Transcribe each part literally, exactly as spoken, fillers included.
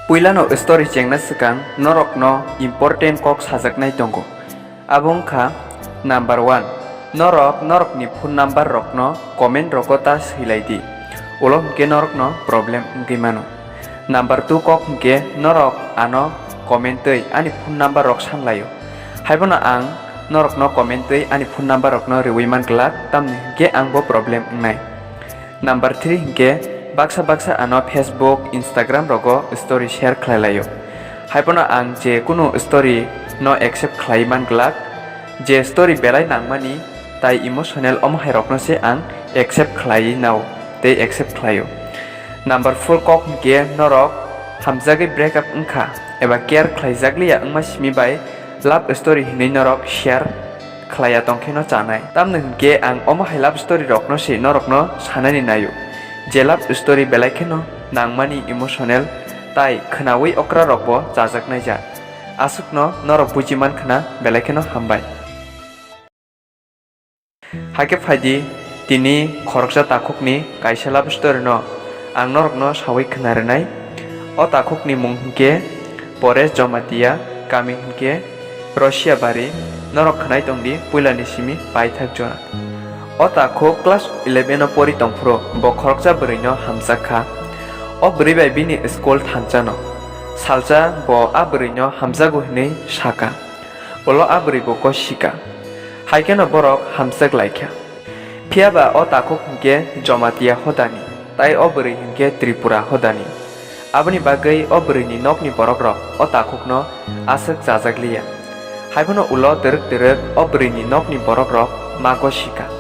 Puilano story chengna swkang norokno important kok sajaknai tongo. Abo wngkha, number one, norok norokni phone number rokno comment rogo ta swilai di, ulo hwnkhe norokno problem wngwi mano. Number two kok hwnkhe norok ano comment twi ani phone number rok sanlaio. Haibono ang norokno comment twi ani phone number rokno riwi man glak, tamni hwnkhe ang bo problem wngnai. Number three hwnkhe baksa baksa ano Facebook, Instagram rogo story share khlai laio. Haibono ang je kunu story no accept khlai man glak, je story belai nangmani tai emotional omo hai rokno se ang accept khlai nao tei accept khlaio. Number four kok hwnkhe norok hamjagwi break up wngkha eba care khlai jakliya wngma simi bai love story hinwi norok share khlaiya tongkheno chanai. Tamni hwnkhe ang omo hai love story rokno se norokno sanani naio. Je love story belai kheno nangmani emotional tai khwnawi okra rokbo chajaknai ja. Aswkno norok buji man khwna belai kheno hambai. Hakhe phaidi tini khoroksa takhukni kaisa love story no ang norokno sawi khwna rwnai. O takhukni mung hwnkhe Pores Jamatia, kami hwnkhe Russia bari, norok khwnai tongdi puilani simi paithak jora. O takhuk class eleven o pori tongphuru bo khoroksa bwrwino hamjak kha. O bwrwi bai bini school thanchano. Salsa bo a bwrwino hamjago hwnwi saka. Ulo a bwrwi bo gosika. Hai kheno borok hamjak lai kha. Phiya ba o takhuk hwnkhe Jamatia hodani, tai o bwrwi hwnkhe Tripura hodani. Aboni bagwi o bwrwini nokni borokrok o takhukno aswk chajak liya. Haiphano ulo twrwk twrwk o bwrwini nokni borokrok ma gosika.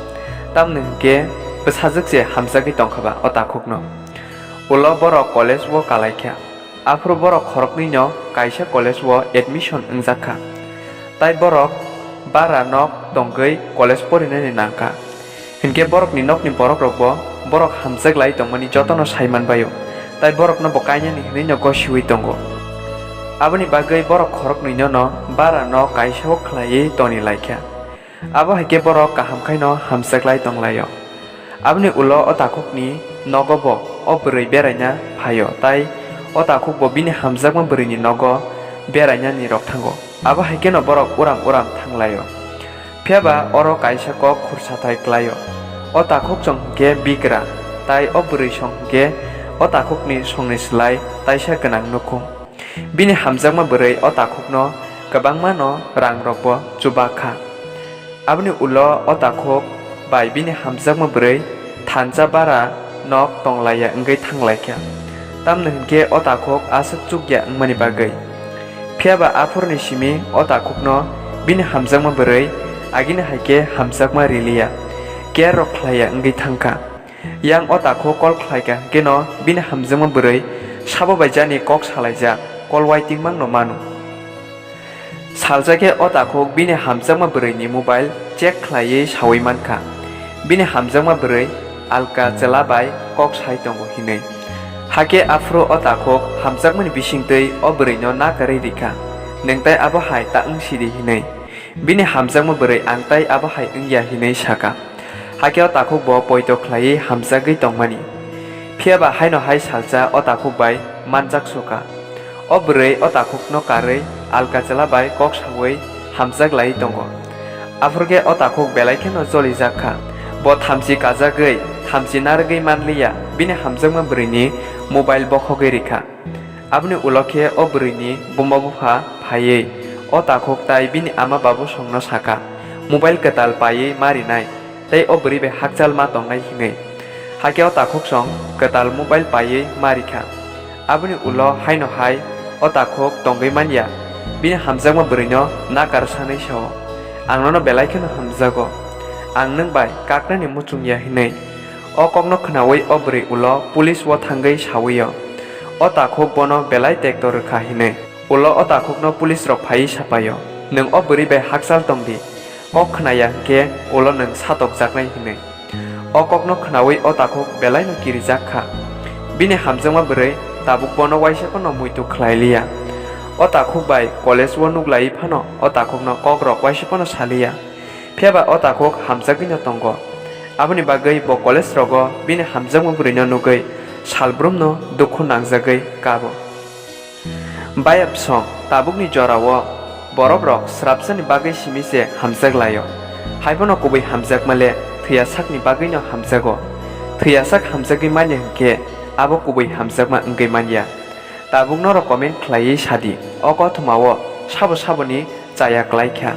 Tamni hwnkhe bwsajwk se hamjagwi tongkha ba o takhukno. Ulo borok college o kalai kha. Aphuru borok khoroknwino kaisa college o admission wngjak kha. Tai borok bara nok tongwi college porinani nang kha. Hinkhe borokni nokni borokrokbo borok hamjak lai tongmani jotono sai man bai-o, tai borokno bo kainani hwnwino gosiwi tongo. Aboni bagwi borok khoroknwinono bara nok kaisa o khlaiwi toni lai kha. Abo hai khe borok kaham khaino hamjak lai tong lai-o. Aboni ulo o takhukni nogo bo o bwrwi beraina phai-o, tai o takhuk bo bini hamjakma bwrwini nogo berainani rok thango. Abo hai kheno borok uram uram thang lai-o. Phiya ba oro kaisa kok khursathai klai-o. O takhuk chwng hwnkhe bigra, tai o bwrwi song hwnkhe o takhukni songni slai taisa gwnang nukhung. Bini hamjakma bwrwi o takhukno kwbangma no rang rokbo chuba kha. Aboni ulo o takhuk bai bini hamjakma bwrwi thansa bara nok tong laiya wngwi thang lai kha. Tamni hwnkhe o takhuk aswk chukya wngmani bagwi. Phiya ba aphurni simi o takhukno bini hamjakma bwrwi agini hai khe hamjakma riliya, care rok khlaiya wngwi thang kha. Yang o takhuk call khlai kha hwnkhe no bini hamjakma bwrwi sabo bai jani kok salaijak, call waiting mang no mano. Salsa khe o takhuk bini hamjakma bwrwini mobile check khlaiwi sawi man kha, bini hamjakma bwrwi alka chwla bai kok sai tongo hinwi. Hakhe aphuru o takhuk hamjakmani bisingtwi o bwrwino nakarwi rikha, "Nwng tai abo hai ta wng sidi," hinwi. Bini hamjakma bwrwi, "Ang tai abo hai wngya," hinwi sakha. Hakhe o takhuk bo poito khlaiwi hamjagwi tongmani. Phiya ba haino hai salsa o takhuk bai manjak sukha. O bwrwi o takhukno karwi alka chwla bai kok sawi hamjak laiwi tongo. Aphuru khe o takhuk belai kheno jolijak kha. Bo thamchi kajagwi, thamchi narwgwi manliya, bini hamjakma bwrwini mobile bokhogwi rikha. Aboni ulo khe o bwrwini buma bupha phaiwi o takhuk tai bini ama babu songno sakha, "Mobile kwtal paiwi ma rinai, tei o bwrwi bai hakchal ma tongnai," hinwi. Hakhe o takhuk song kwtal mobile paiwi ma rikha. Aboni ulo haino hai o takhuk tongwi manya, bini hamjakma bwrwino nakar sanwi sao, "Ang nono belai kheno hamjago, ang nwng bai kaknani muchungya," hinwi. O kokno khnawi o bwrwi ulo police o thangwi sawi-o. O takhuk bono belai tekto rwkha hinwi. Ulo o takhukno police rok phaiwi sapai-o, "Nwng o bwrwi bai hakchal tongdi, kok khnaya hwnkhe ulo nwng satokjaknai," hinwi. O kokno khnawi o takhuk belaino kirijak kha. Bini hamjakma bwrwi tabuk bono waisa phano muitu khlai liya. O takhuk bai college o nuk laiwi phano o takhukno kok rok waisa phano saliya. Phiya ba o takhuk hamjagwino tongo. Aboni bagwi bo college rogo bini hamjakma bwrwino nugwi salbrumno dukhu nangjagwi kabo. Bayapsong, tabukni jorao borokrok srapsani bagwi simi se hamjak lai-o. Haiphano kubui hamjakma le thwiya sakni bagwino hamjago. Thwiya sak hamjagwi manya hwnkhe abo kubui hamjakma wngwi manya. Tabuk norok comment khlaiwi sadi, o kothomao sabo saboni chaya klai kha.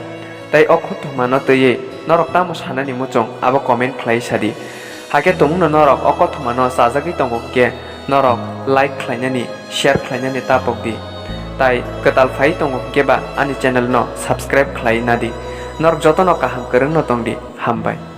Tei o kothomano twiwi norok tamo sanani muchung abo comment khlaiwi sadi. Hakhe tumungno norok o kothomano chajagwi tongo hwnkhe norok like khlainani, share khlainani tapok di. Tai kwtal phai tongo hwnkhe ba ani channel no subscribe khlai nadi. Norok jotono kaham kwrwngno tong di. Hambai.